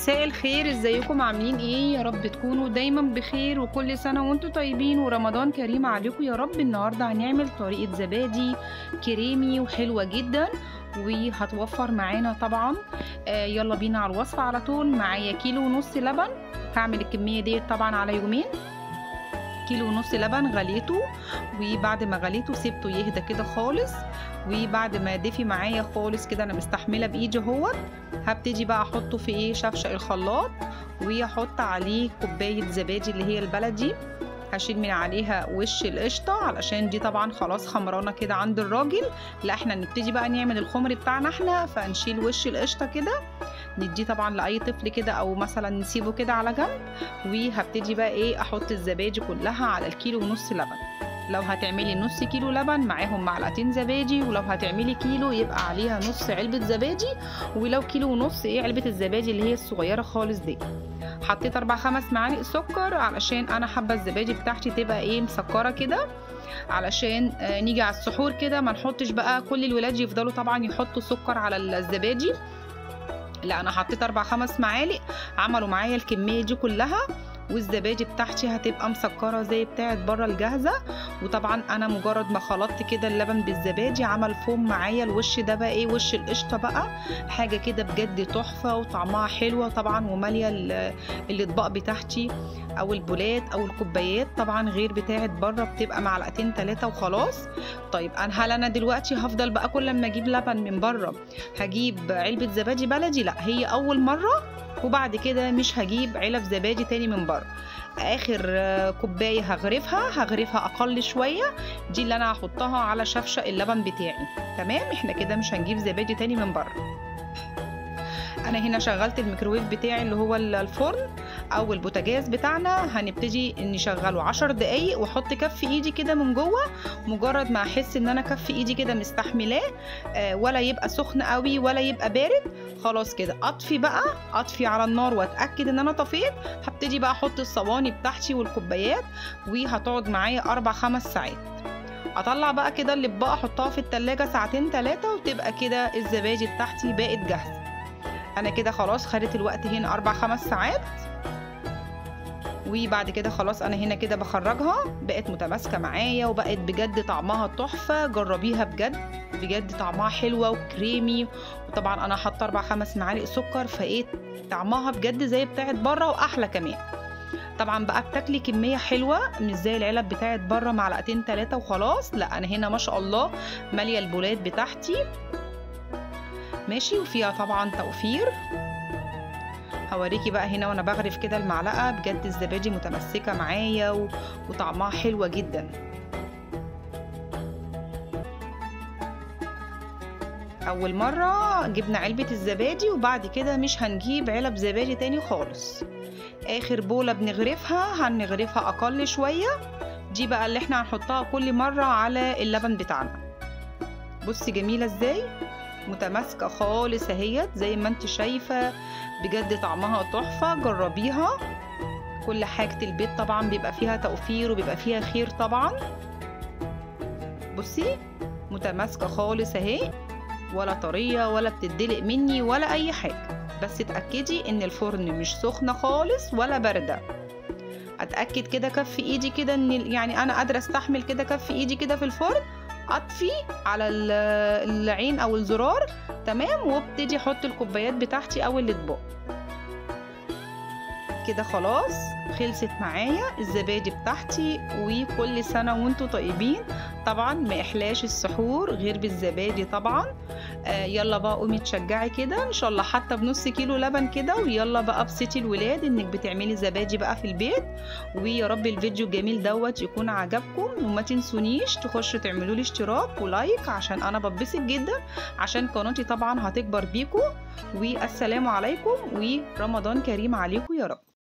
مساء الخير، ازيكم عاملين ايه؟ يا رب تكونوا دايما بخير وكل سنة وانتم طيبين ورمضان كريم عليكم يا رب. النهاردة هنعمل طريقة زبادي كريمي وحلوة جدا وهتوفر معانا طبعا. يلا بينا على الوصفة على طول. معايا 1.5 كيلو لبن، هعمل الكمية دي طبعا على يومين. 1.5 كيلو لبن غليته، وبعد ما غليته سيبته يهدى كده خالص، وبعد ما دفي معايا خالص كده انا مستحمله بايدي اهوت، هبتدي بقى احطه في ايه شفشق الخلاط، واحط عليه كوباية زبادي اللي هي البلدي. هشيل من عليها وش القشطه علشان دي طبعا خلاص خمرانه كده عند الراجل، لا احنا نبتدي بقى نعمل الخمر بتاعنا احنا، فنشيل وش القشطه كده نديه طبعا لاي طفل كده او مثلا نسيبه كده على جنب. وهبتدي بقى ايه احط الزبادي كلها على 1.5 كيلو لبن. لو هتعملي نص كيلو لبن معاهم معلقتين زبادي، ولو هتعملي كيلو يبقى عليها نص علبة زبادي، ولو 1.5 كيلو ايه علبة الزبادي اللي هي الصغيرة خالص دي. حطيت 4-5 معالق سكر علشان انا حابة الزبادي بتاعتي تبقى ايه مسكرة كده، علشان نيجي على السحور كده ما نحطش بقى كل الولاد يفضلوا طبعا يحطوا سكر على الزبادي. لا انا حطيت 4-5 معالق، عملوا معايا الكمية دي كلها، والزبادي بتاعتي هتبقى مسكره زي بتاعت بره الجاهزة. وطبعا انا مجرد ما خلطت كده اللبن بالزبادي عمل فوم معايا الوش ده بقى ايه وش القشطه بقى، حاجة كده بجد تحفة وطعمها حلوة طبعا، وماليه الاطباق بتاعتي او البولات او الكوبايات طبعا، غير بتاعت بره بتبقى معلقتين 3 وخلاص. طيب انا هل انا دلوقتي هفضل بقى كل ما اجيب لبن من بره هجيب علبة زبادي بلدي؟ لا، هي اول مرة وبعد كده مش هجيب علب زبادي تاني من بره. اخر كوباية هغرفها اقل شوية، دي اللي انا هحطها على شفشق اللبن بتاعي. تمام، احنا كده مش هنجيب زبادي تاني من بره. انا هنا شغلت الميكروويف بتاعي اللي هو الفرن او البوتاجاز بتاعنا، هنبتدي نشغله 10 دقايق، واحط كف ايدي كده من جوه. مجرد ما احس ان انا كف ايدي كده مستحملاه ولا يبقى سخن قوي ولا يبقى بارد، خلاص كده اطفي بقى، اطفي على النار واتاكد ان انا طفيت. هبتدي بقى احط الصواني بتاعتي والكوبايات، وهتقعد معايا 4-5 ساعات. اطلع بقى كده اللي بقى احطها في التلاجة 2-3 ساعات، وتبقى كده الزبادي بتاعتي بقت جاهزة. انا كده خلاص خدت الوقت هنا 4-5 ساعات، وبعد كده خلاص انا هنا كده بخرجها، بقت متماسكة معايا وبقت بجد طعمها تحفة. جربيها بجد بجد طعمها حلوة وكريمي، وطبعا انا حاطه 4-5 معالق سكر، فايه طعمها بجد زي بتاعت بره واحلى كمان. طبعا بقى بتاكلي كمية حلوة مش زي العلب بتاعت بره معلقتين 3 وخلاص، لا انا هنا ما شاء الله ماليه البولات بتاعتي ماشي، وفيها طبعا توفير. هوريكي بقى هنا وانا بغرف كده المعلقة، بجد الزبادي متمسكة معايا وطعمها حلوة جدا. اول مرة جبنا علبة الزبادي، وبعد كده مش هنجيب علب زبادي تاني خالص. اخر بوله بنغرفها هنغرفها اقل شوية، دي بقى اللي احنا هنحطها كل مرة على اللبن بتاعنا. بصي جميلة ازاي، متماسكة خالص اهيت زي ما انت شايفه، بجد طعمها تحفة. جربيها، كل حاجة البيت طبعا بيبقى فيها توفير وبيبقى فيها خير طبعا. بصي متماسكة خالص اهي، ولا طرية ولا بتدلق مني ولا اي حاجة، بس اتاكدي ان الفرن مش سخنة خالص ولا باردة. اتاكد كده كف ايدي كده ان يعني انا قادرة استحمل كده كف ايدي كده في الفرن، اطفي على العين او الزرار تمام، وابتدي احط الكوبايات بتاعتي او الاطباق كده. خلاص خلصت معايا الزبادي بتاعتي، وكل سنة وانتم طيبين. طبعا ما احلاش السحور غير بالزبادي طبعا. يلا بقى قومي تشجعي كده ان شاء الله حتى بنص كيلو لبن كده، ويلا بقى ابسطي الولاد انك بتعملي زبادي بقى في البيت. ويا رب الفيديو الجميل دوت يكون عجبكم، وما تنسونيش تخشوا تعملوا لي اشتراك ولايك عشان انا ببسط جدا، عشان قناتي طبعا هتكبر بيكم. والسلام عليكم ورمضان كريم عليكم يا رب.